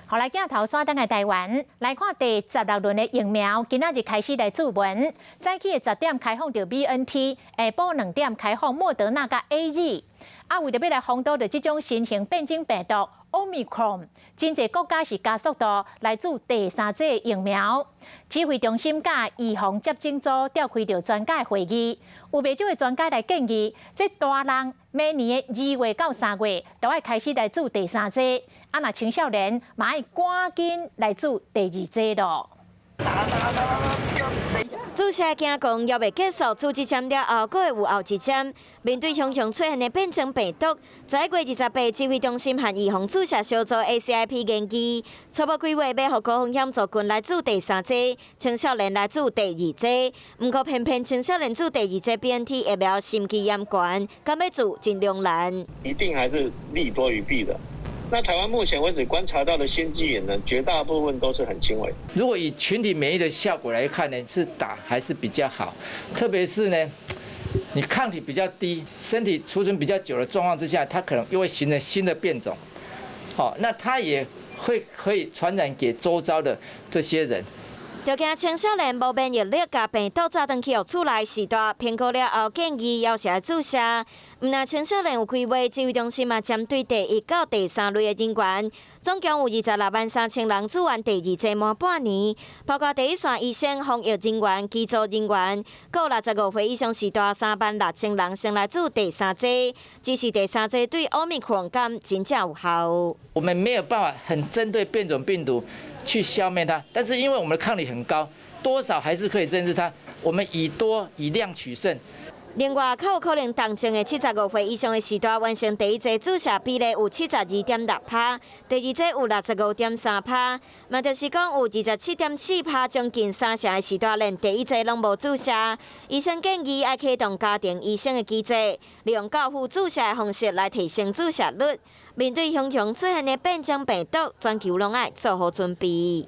予來鏡頭轉轉來台灣，來看第16輪的疫苗，今仔日開始來注文。早起的10點開放著 BNT，下晡2點開放莫德納佮 AZ。啊，為著欲來防堵著這種新型變種病毒 Omicron，真濟國家是加速度來注第三劑疫苗。指揮中心佮預防接種組召開著專家會議，有袂少的專家來建議，這大人每年的2月到3月都愛開始來注第三劑。啊，若青少年嘛愛趕緊來注第二劑囉。注射驚講猶未結束，注一針了後，閣會有後一針。面對雄雄出現的變種病毒，11月28，指揮中心和預防注射小組 ACIP 研議，初步規劃欲予高風險族群來注第三劑，青少年來注第二劑。毋過偏偏青少年注第二劑 BNT 疫苗心肌炎懸，敢欲注真兩難。一定還是利多於弊的。那台灣目前為止觀察到的心肌炎呢，絕大部分都是很輕微。如果以群體免疫的效果來看呢，是打還是比較好。特別是呢，你抗體比較低，身體儲存比較久的狀況之下，它可能又會形成新的變種。好，那它也會可以傳染給周遭的這些人。就驚青少年無免疫力，共病毒炸轉去予厝內序大，評估了後建議猶是愛注射。毋但青少年有規劃，指揮中心嘛針對第一到第三類的人員，總共有26萬3千人注完第二劑滿半年，包括第一線醫生、防疫人員、機組人員，閣有65歲以上序大3萬6千人先來注第三劑。只是第三劑對奧密克戎敢真正有效？我們沒有辦法很針對變種病毒去消滅它，但是因為我們的抗體很高，多少還是可以認識它。我們以多以量取勝。另外，較有可能重症的75歲以上的序大完成第一劑注射比例有72.6趴，第二劑有65.3趴，嘛就是講有27.4趴，將近三成的序大連第一劑攏無注射。醫生建議愛啟動家庭醫生的機制，利用教父注射的方式來提升注射率。面對雄雄出現的變種病毒，全球攏愛做好準備。